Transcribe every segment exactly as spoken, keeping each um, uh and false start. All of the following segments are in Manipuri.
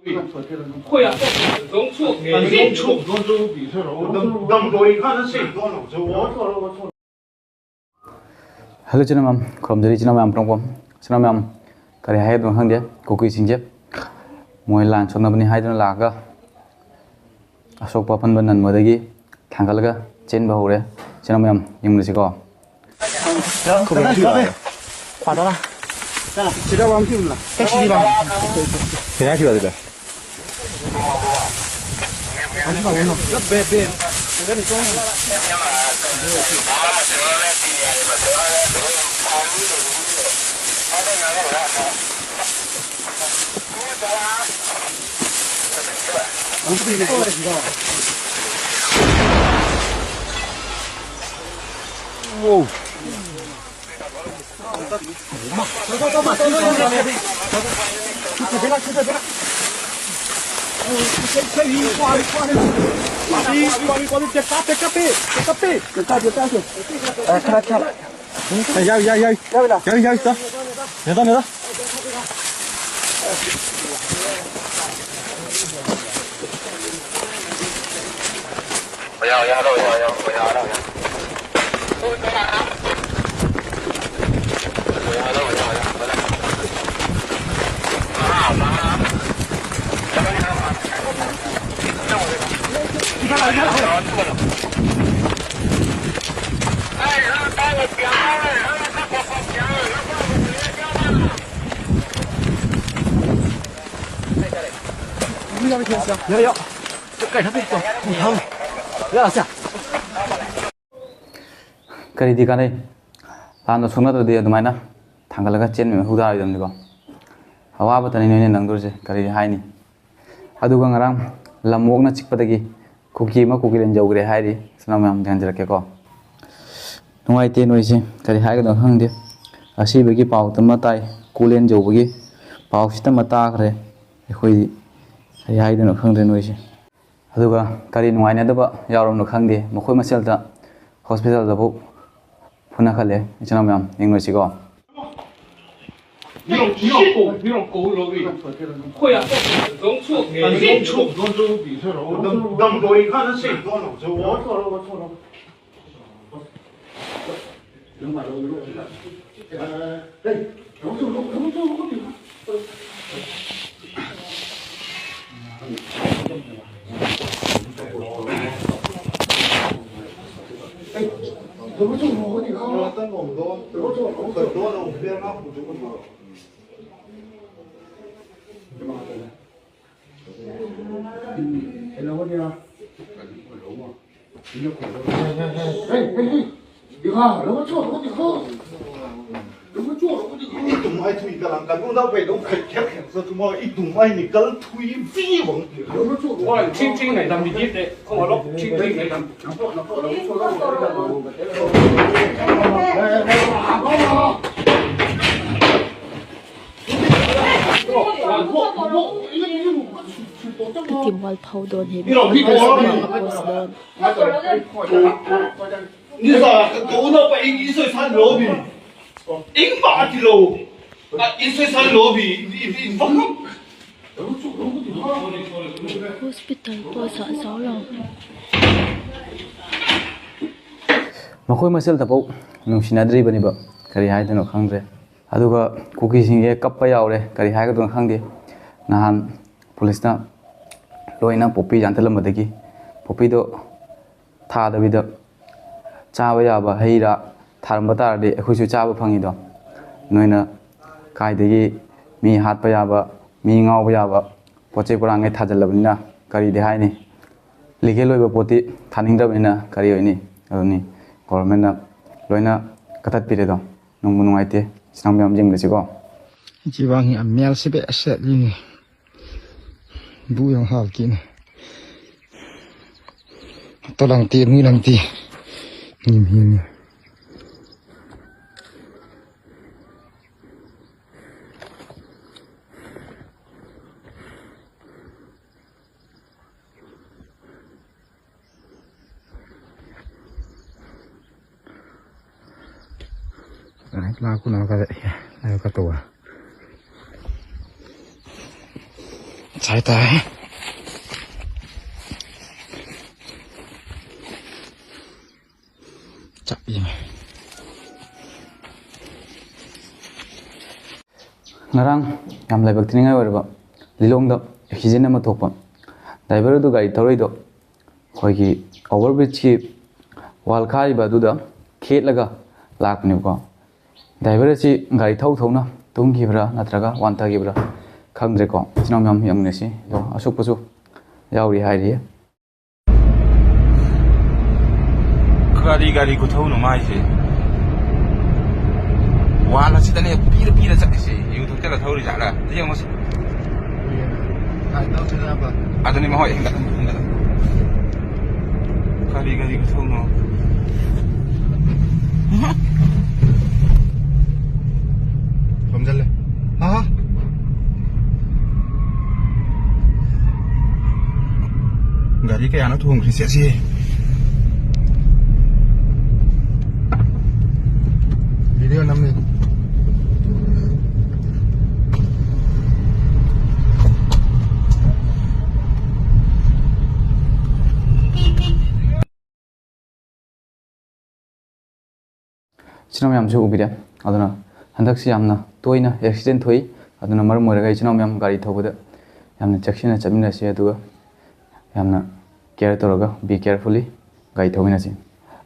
ꯑꯩꯈꯣꯏ ꯑꯇꯣꯞꯄ ꯂꯣꯡ ꯁꯣꯛꯅꯦ꯫ ꯂꯣꯡ ꯁꯣꯛ, ꯂꯣꯡ ꯁꯣꯛ ꯄꯤꯈ꯭ꯔꯣ꯫ ꯗꯝ-, ꯗꯝ ꯂꯣꯏ ꯀꯥꯟꯗ ꯁꯤ ꯂꯣꯟ ꯍꯧꯖꯤꯛ꯫ ꯍꯜꯂꯣ, ꯏꯆꯤꯟ ꯏꯅꯥꯎ ꯃꯌꯥꯝ, ꯈꯨꯔꯨꯝꯖꯔꯤ ꯏꯆꯤꯟ ꯏꯅꯥꯎ ꯃꯌꯥꯝ ꯄꯨꯝꯅꯃꯛꯄꯨ꯫ ꯏꯆꯤꯟ ꯏꯅꯥꯎ ꯃꯌꯥꯝ, ꯀꯔꯤ ꯍꯥꯏꯒꯗꯕꯅꯣ ꯈꯪꯗꯦ, ꯀꯨꯀꯤꯁꯤꯡꯁꯦ ꯃꯣꯏ ꯂꯥꯟ ꯁꯣꯛꯅꯕꯅꯤ ꯍꯥꯏꯗꯨꯅ ꯂꯥꯛꯑꯒ ꯑꯁꯣꯛꯄ ꯑꯄꯟꯕ ꯅꯟꯕꯗꯒꯤ ꯊꯥꯡꯒꯠꯂꯒ ꯆꯦꯟꯕ ꯍꯧꯔꯦ꯫ ꯏꯆꯤꯟ ꯏꯅꯥꯎ ꯃꯌꯥꯝ ꯌꯦꯡꯃꯤꯟꯅꯁꯤꯀꯣ꯫ ꯈ꯭ꯋꯥꯏꯗꯅ꯫ ꯁꯤꯗ ꯋꯥꯡ ꯊꯤꯕ ꯑꯃ ꯂꯥꯛ꯫ ꯀꯩ ꯁꯤꯗꯤ ꯂꯥꯛ꯫ ꯁꯤꯗ ꯊꯤꯕ ꯑꯗꯨꯗ꯫ ꯈꯔ, ꯈꯔ꯫ ꯌꯥꯎ, ꯌꯥꯎ, ꯌꯥꯎ꯫ ꯌꯥꯎ, ꯌꯥꯎ, ꯇꯣ꯫ ꯌꯥꯎ, ꯇꯣ, ꯌꯥꯎ, ꯇꯣ꯫ ꯀꯔꯤꯗꯤ ꯀꯥꯟꯅꯩ? ꯂꯥꯟꯗꯣ ꯁꯣꯛꯅꯗ꯭ꯔꯗꯤ ꯑꯗꯨꯃꯥꯏꯅ ꯊꯥꯡꯒꯠꯂꯒ ꯆꯦꯟꯕ ꯃꯍꯨꯠ ꯇꯥꯔꯣꯏꯗꯕꯅꯤꯀꯣ꯫ ꯑꯋꯥꯕꯇꯅꯤ ꯅꯣꯏꯅ ꯅꯪꯗꯣꯏꯁꯦ, ꯀꯔꯤ ꯍꯥꯏꯅꯤ? ꯑꯗꯨꯒ ꯉꯔꯥꯡ ꯂꯝ ꯑꯣꯛꯅ ꯆꯤꯛꯄꯗꯒꯤ ꯀꯨꯀꯤ ꯑꯃ ꯀꯨꯀꯤꯂꯦꯟ ꯌꯧꯈ꯭ꯔꯦ ꯍꯥꯏꯔꯤ꯫ ꯏꯆꯤꯟ ꯏꯅꯥꯎ ꯃꯌꯥꯝ ꯒ꯭ꯌꯥꯟ ꯇꯥꯔꯛꯀꯦꯀꯣ꯫ ꯅꯨꯡꯉꯥꯏꯇꯦ ꯅꯣꯏꯁꯦ, ꯀꯔꯤ ꯍꯥꯏꯒꯗꯕꯅꯣ ꯈꯪꯗꯦ꯫ ꯑꯁꯤꯕꯒꯤ ꯄꯥꯎꯇ ꯑꯃ ꯇꯥꯏ, ꯀꯨꯀꯤꯂꯦꯟ ꯌꯧꯕꯒꯤ ꯄꯥꯎꯁꯤꯇ ꯑꯃ ꯇꯥꯈ꯭ꯔꯦ꯫ ꯑꯩꯈꯣꯏꯗꯤ ꯀꯔꯤ ꯍꯥꯏꯗꯣꯏꯅꯣ ꯈꯪꯗ꯭ꯔꯦ ꯅꯣꯏꯁꯦ꯫ ꯑꯗꯨꯒ ꯀꯔꯤ ꯅꯨꯡꯉꯥꯏꯅꯗꯕ ꯌꯥꯎꯔꯕꯅꯣ ꯈꯪꯗꯦ, ꯃꯈꯣꯏ ꯃꯁꯦꯜꯗ ꯍꯣꯁꯄꯤꯇꯥꯜꯗꯐꯥꯎ ꯐꯨꯅꯈꯠꯂꯦ꯫ ꯏꯆꯤꯟ ꯏꯅꯥꯎ ꯃꯌꯥꯝ ꯌꯦꯡꯅꯁꯤꯀꯣ꯫ You don't, you don't go, you don't go, Louis. Hold on, don't talk, man. Don't talk. Don't talk, don't talk. Don't, don't go. You can't say don't talk. Ka timhual pho dawn hi, mi ka sawm a post dawn. Ni za ka ko na pa ing iso san lo bi. Ing ba ti lo. A iso san lo bi. Ing ba. Hospital ꯄꯣꯠ ꯁꯥ ꯁꯥꯎ ꯂꯥꯎ꯫ ꯃꯈꯣꯏ ꯃꯁꯦꯜꯗꯐꯥꯎ ꯅꯨꯡꯁꯤꯅꯗ꯭ꯔꯤꯕꯅꯤꯕ꯫ ꯀꯔꯤ ꯍꯥꯏꯗꯣꯏꯅꯣ ꯈꯪꯗ꯭ꯔꯦ꯫ ꯑꯗꯨꯒ ꯀꯨꯀꯤꯁꯤꯡꯁꯦ ꯀꯞꯄ ꯌꯥꯎꯔꯦ꯫ ꯀꯔꯤ ꯍꯥꯏꯒꯗꯣꯏꯅꯣ ꯈꯪꯗꯦ꯫ ꯅꯍꯥꯟ ꯄꯨꯂꯤꯁꯅ ꯂꯣꯏꯅ ꯄꯣꯄꯤ ꯌꯥꯟꯊꯠꯂꯝꯕꯗꯒꯤ ꯄꯣꯄꯤꯗꯣ ꯊꯥꯗꯕꯤꯗ ꯆꯥꯕ ꯌꯥꯕ ꯍꯩ ꯔꯥ ꯊꯥꯔꯝꯕ ꯇꯥꯔꯗꯤ ꯑꯩꯈꯣꯏꯁꯨ ꯆꯥꯕ ꯐꯪꯉꯤꯗꯣ꯫ ꯅꯣꯏꯅ ꯀꯥꯏꯗꯒꯤ ꯃꯤ ꯍꯥꯠꯄ ꯌꯥꯕ, ꯃꯤ ꯉꯥꯎꯕ ꯌꯥꯕ ꯄꯣꯠ ꯆꯩ ꯄꯣꯔꯥꯡꯈꯩ ꯊꯥꯖꯤꯜꯂꯕꯅꯤꯅ ꯀꯔꯤꯗꯤ ꯍꯥꯏꯅꯤ? ꯂꯤꯒꯦꯜ ꯑꯣꯏꯕ ꯄꯣꯠꯇꯤ ꯊꯥꯅꯤꯡꯗ꯭ꯔꯕꯅꯤꯅ ꯀꯔꯤ ꯑꯣꯏꯅꯤ? ꯑꯗꯨꯅꯤ, ꯒꯣꯕꯔꯃꯦꯟꯅ ꯂꯣꯏꯅ ꯀꯛꯊꯠꯄꯤꯔꯦꯗꯣ꯫ ꯅꯨꯡꯕꯨ ꯅꯨꯡꯉꯥꯏꯇꯦ, ꯏꯆꯤꯟ ꯏꯅꯥꯎ ꯃꯌꯥꯝ ꯌꯦꯡꯕꯁꯤꯀꯣ꯫ Chiwang hi a mial si beh a set li ni. Bu yang hal ki ni. To lang ti, mui lang ti. Ni, ni, ni. Ai, la ku na ka, la ka to. ꯍꯥꯏꯇꯥꯔꯦ꯫ ꯆꯞ ꯌꯦꯡꯉꯦ꯫ ꯉꯔꯥꯡ ꯌꯥꯝ ꯂꯥꯏꯕꯛ ꯊꯤꯅꯤꯡꯉꯥꯏ ꯑꯣꯏꯔꯕ ꯂꯤꯂꯣꯡꯗ ꯑꯦꯛꯁꯤꯗꯦꯟ ꯑꯃ ꯊꯣꯛꯄ꯫ ꯗ꯭ꯔꯥꯏꯚꯔ ꯑꯗꯨ ꯒꯥꯔꯤ ꯊꯧꯔꯛꯏꯗꯣ ꯑꯩꯈꯣꯏꯒꯤ ꯑꯣꯚꯔ ꯕ꯭ꯔꯤꯖꯀꯤ ꯋꯥꯜ ꯈꯥꯔꯤꯕ ꯑꯗꯨꯗ ꯈꯦꯠꯂꯒ ꯂꯥꯛꯄꯅꯦꯕꯀꯣ꯫ ꯗ꯭ꯔꯥꯏꯚꯔ ꯑꯁꯤ ꯒꯥꯔꯤ ꯊꯧ ꯊꯧꯅ ꯇꯨꯝꯈꯤꯕ꯭ꯔꯥ ꯅꯠꯇ꯭ꯔꯒ ꯋꯥꯟꯊꯈꯤꯕ꯭ꯔꯥ ꯈꯪꯗ꯭ꯔꯦꯀꯣ꯫ ꯏꯆꯤꯟ ꯏꯅꯥꯎ ꯃꯌꯥꯝ ꯌꯦꯡꯃꯤꯟꯅꯁꯤ꯫ ꯑꯗꯣ ꯑꯁꯣꯛꯄꯁꯨ ꯌꯥꯎꯔꯤ ꯍꯥꯏꯔꯤ꯫ ꯀꯔꯤ ꯒꯥꯔꯤ ꯈꯨꯊꯧꯅꯣ ꯃꯥꯏꯁꯦ? ꯋꯥꯜ ꯑꯁꯤꯗꯅꯦ ꯄꯤꯔ ꯄꯤꯔ ꯆꯠꯂꯤꯁꯦ꯫ ꯌꯨ ꯊꯛꯆꯜꯂ ꯊꯧꯔꯤ ꯖꯥꯠꯂ? ꯑꯝꯇ ꯌꯦꯡꯉꯨꯁꯦ꯫ ꯑꯗꯨꯅꯤ ꯃꯍꯣꯏ ꯍꯦꯟꯒꯠ-, ꯍꯦꯟꯒꯠ-, ꯀꯔꯤ ꯒꯥꯔꯤ ꯈꯨꯊꯧꯅꯣ? ꯊꯣꯝꯖꯜꯂꯦ꯫ ꯑꯍꯥ꯫ ꯒꯥꯔꯤ ꯀꯌꯥꯅꯣ ꯊꯣꯡꯈ꯭ꯔꯤꯁꯦ ꯑꯁꯤ? ꯚꯤꯗꯤꯑꯣ ꯅꯝꯃꯤ꯫ ꯏꯆꯤꯟ ꯏꯅꯥꯎ ꯃꯌꯥꯝꯁꯨ ꯎꯕꯤꯔꯦ꯫ ꯑꯗꯨꯅ ꯍꯟꯗꯛꯁꯤ ꯌꯥꯝꯅ ꯇꯣꯏꯅ ꯑꯦꯛꯁꯤꯗꯦꯟ ꯊꯣꯛꯏ꯫ ꯑꯗꯨꯅ ꯃꯔꯝ ꯑꯣꯏꯔꯒ ꯏꯆꯤꯟ ꯏꯅꯥꯎ ꯃꯌꯥꯝ ꯒꯥꯔꯤ ꯊꯧꯕꯗ ꯌꯥꯝꯅ ꯆꯦꯛꯁꯤꯟꯅ ꯆꯠꯃꯤꯟꯅꯁꯤ, ꯑꯗꯨꯒ ꯌꯥꯝꯅ ꯀꯦꯌꯔ ꯇꯧꯔꯒ, be carefully, ꯒꯥꯔꯤ ꯊꯧꯃꯤꯟꯅꯁꯤ꯫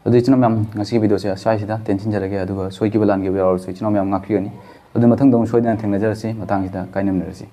ꯑꯗꯨ ꯏꯆꯤꯟ ꯏꯅꯥꯎ ꯃꯌꯥꯝ, ꯉꯁꯤꯒꯤ ꯚꯤꯗꯤꯑꯣꯁꯦ ꯁ꯭ꯋꯥꯏꯁꯤꯗ ꯇꯦꯟꯁꯤꯟꯖꯔꯒꯦ, ꯑꯗꯨꯒ ꯁꯣꯏꯈꯤꯕ ꯂꯥꯟꯈꯤꯕ ꯌꯥꯎꯔꯁꯨ ꯏꯆꯤꯟ ꯏꯅꯥꯎ ꯃꯌꯥꯝ ꯉꯥꯛꯄꯤꯒꯅꯤ꯫ ꯑꯗꯨ ꯃꯊꯪꯗ ꯑꯃꯨꯛ ꯁꯣꯏꯗꯅ ꯊꯦꯡꯅꯖꯔꯁꯤ, ꯃꯇꯥꯡꯁꯤꯗ ꯀꯥꯏꯅꯃꯤꯟꯅꯔꯁꯤ꯫